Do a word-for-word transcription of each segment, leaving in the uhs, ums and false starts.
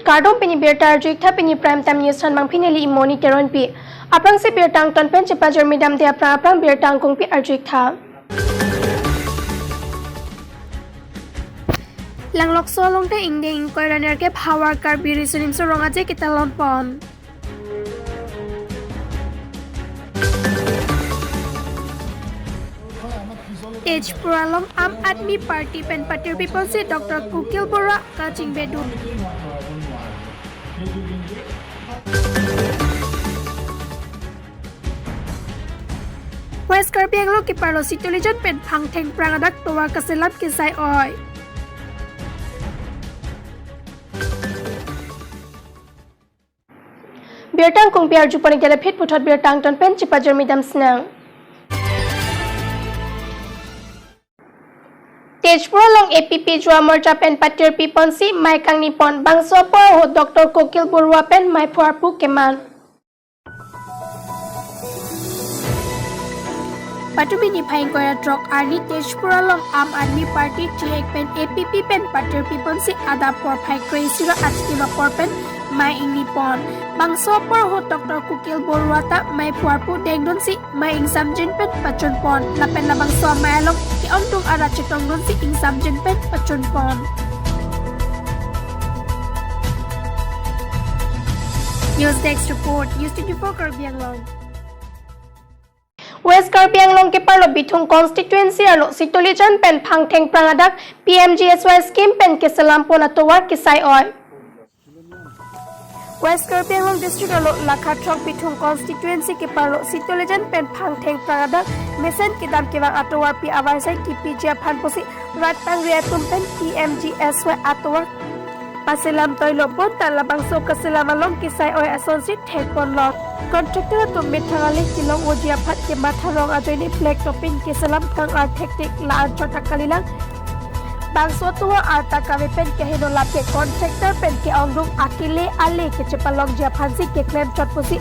Kardom, pini birta arju-ik tha, pini Prime Time News than mangphi neli Imoni Teronpi. Aphrangsi birta angton pen chepajirmi damde aphrang aphrang birta angkungpi arju-ik tha. Langlokso along ta ingdeng ingkoi ra nerkep havar Karbi Riso Nimso Rong Aje ketalon pon. Tezpur along Aam Aadmi Party pen patirpi ponsi Doctor Kukil Borua kachingvedu. West Karbi Anglong keparlo Sitolijan pen Phangthengprang adak tovar kaselam kesai oi. Birta angkungpi arju pon-ik, dele phit puthot birta angton pen chepajirmi dam sinang. Tezpur along A P P Yuva Morcha pen patirpi ponsi mei kangni pon, bangso apor ahut Doctor Kukil Borua pen meiphu arpu keman. Patumi niphai ingkoi ra throk arni Tezpur along Aam Aadmi Party T X pen A P P pen patirpi ponsi adap porphai kre-isi ra achiti apor pen mei ingni pon. Bangso apor ahut Doctor Kukil Borua ta meiphu arpu dengdunsi mei ingsamjin pen pachun pon. Lapen labangso amei along ke-ongdung arat chetongdunsi ingsamjin pen pachun pon. News Desk Report, News twenty-four Karbi Anglong. West Karbi Anglong keparlo Bithung constituency arlo Sitolijan pen Phangthengprang adak P M G S Y scheme pen keselam pon atovar kesai oi. West Karbi Anglong District arlo Lakha throk Bithung constituency keparlo Sitolijan pen Phangthengprang adak mesen kedam kevang atovarpi avarsai kipiji aphan pusi rat pangri atum pen P M G S Y atovar paselam toilo, bonta labangso kaselam along kesai oi asonsi thek ponlo. Contractor atum methang ale kelong oji aphan kematha rong ajoine black topping keselam kang-ar thektik la-an chot akalilang. Bangso atovar arta kave pen keheno, lapen contractor pen ke-ongdung akele ale kechepalongji aphansi keklem chot pusi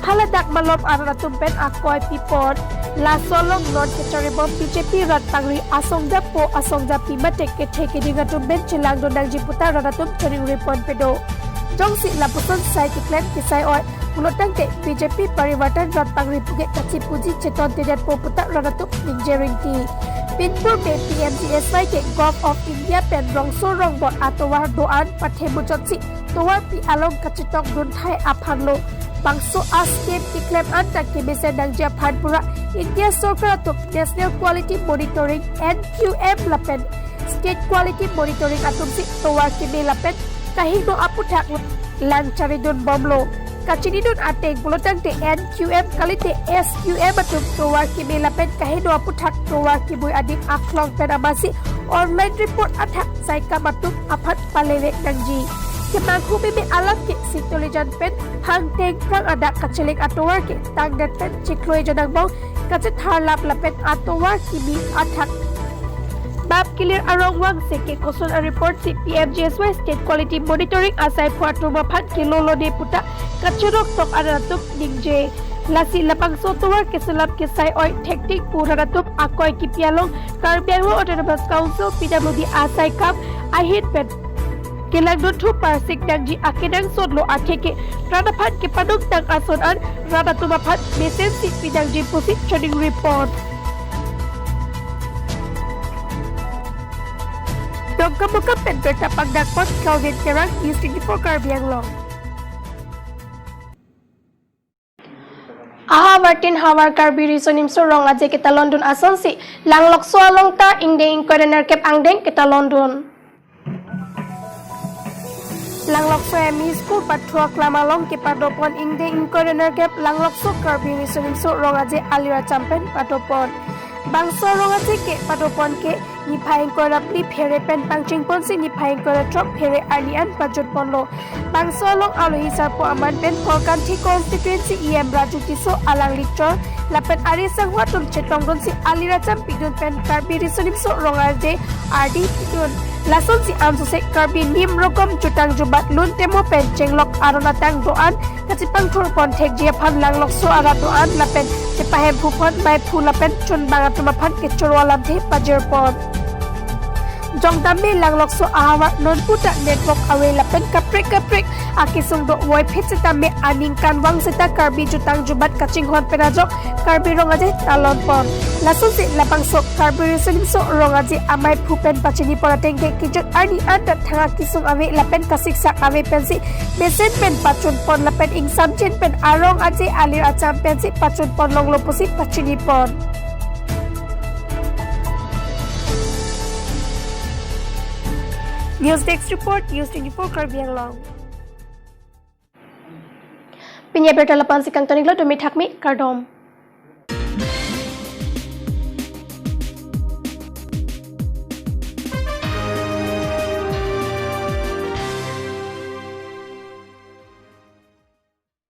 haladak malom arat atum pen akoi pi pon. Laso along non kecharibom B J P rat pangri asongjapo asongjapi mate kethe keding atum pen chelangdun nangji puta rat atum choningri ponpe do. Jongsi lapuson sai keklem kesai oi pulo tangte B J P parivartan rat pangri puke kachipuji cheton tedetpo puta rat atum ningje ringti. Pinpur me P M G S Y ke Govt of India pen rongso rongbor atovar do-an pathe muchotsi tovarpi along kachetongdun thai aphanlo. Bangso a-scheme keklem anta kemesen nangji aphan pura India Sorkar atum National Quality Monitoring, N Q M, lapen State Quality Monitoring atumsi tovar keme lapen kahingno aputhak lang charidun bomlo. Kachinidun ateng pulo tangte N Q M kalite S Q M atum tovar keme lapen kahingno aputhak tovar kebui adim aklong pen amatsi online report athak saikam atum aphan palevek nangji. Kemanghu meme alam ke Sitolijan pen Phangthengprang adak kacheleng atovar ke tangdet pen chiklo ejon angbong kachetharlap lapen atovar kimi athak bap kelir arong vangse ke koson a-report si P M G S Y State Quality Monitoring asaiphu atum aphan kelolone puta kacherok tok arat atum ningje. Lasi labangso atovar keselam kesai oi thektik pu rat atum akoi kipi along Karbi Anglong Autonomous Council, P W D, asaikam ahin pen kelangdun thu parsik nangji akenangsotlo, akhei ke rat aphan kepanongtang ason an rat atum aphan mesensi pinangji pusi choningri pon. Dongkamukam pen birta pangdak pon Kelvin Terang, News twenty-four Karbi Anglong. Ahavartin havar Karbi Riso Nimso Rong Aje ketalondun asonsi Langlokso along ta ingdeng ingkoi ra nerkep angdeng ketalondun. Langlokso M E School pathu aklam along kepadopon ingdeng ingkoi ra nerkep Langlokso Karbi Riso Nimso Rong Aje alir acham pen padopon. Bangso rong aje kepadopon ke niphai ingkoi ra phli phere pen pangcheng ponsi niphai ingkoi ra throk phere arni an pajut ponlo. Bangso along alohi sarpo aman pen Korkanthi constituency E M Raju Tisso, alangli chor lapen ari sangho atum chetongdunsi alir acham pidun pen Karbi Riso Nimso Rong Aje ardi pidun. Lasonsi ansose Karbi nim rogom jutang jubat lun temo pen chenglok aron atang do-an kachepangthur pon thekji aphan Langlokso arat do-an lapen chepahemphu pon meiphu lapen chunbang atum aphan kechoro alamthe pajir pon. Tong tame langlokso ahavar non puta network ave lapen kaprek kaprek akesung do voiphit setame aningkanvang seta Karbi jutang jubat kachinghon pen ajok Karbi Rong Aje talon pon. Lasonsi labangso Karbi Riso Nimso Rong Aje amei aphu pen pachini pon ateng ke kejut arni anta thang akesung ave lapen kasiksak ave pensi mesen pen pachun pon lapen ingsamjin pen arong aje alir acham pensi pachun pon longlo pusi pachini pon. News Desk Report, News twenty-four Karbi Anglong. Pini abirta lapu-ansi kangton-iklo, domi thakmi, kardom.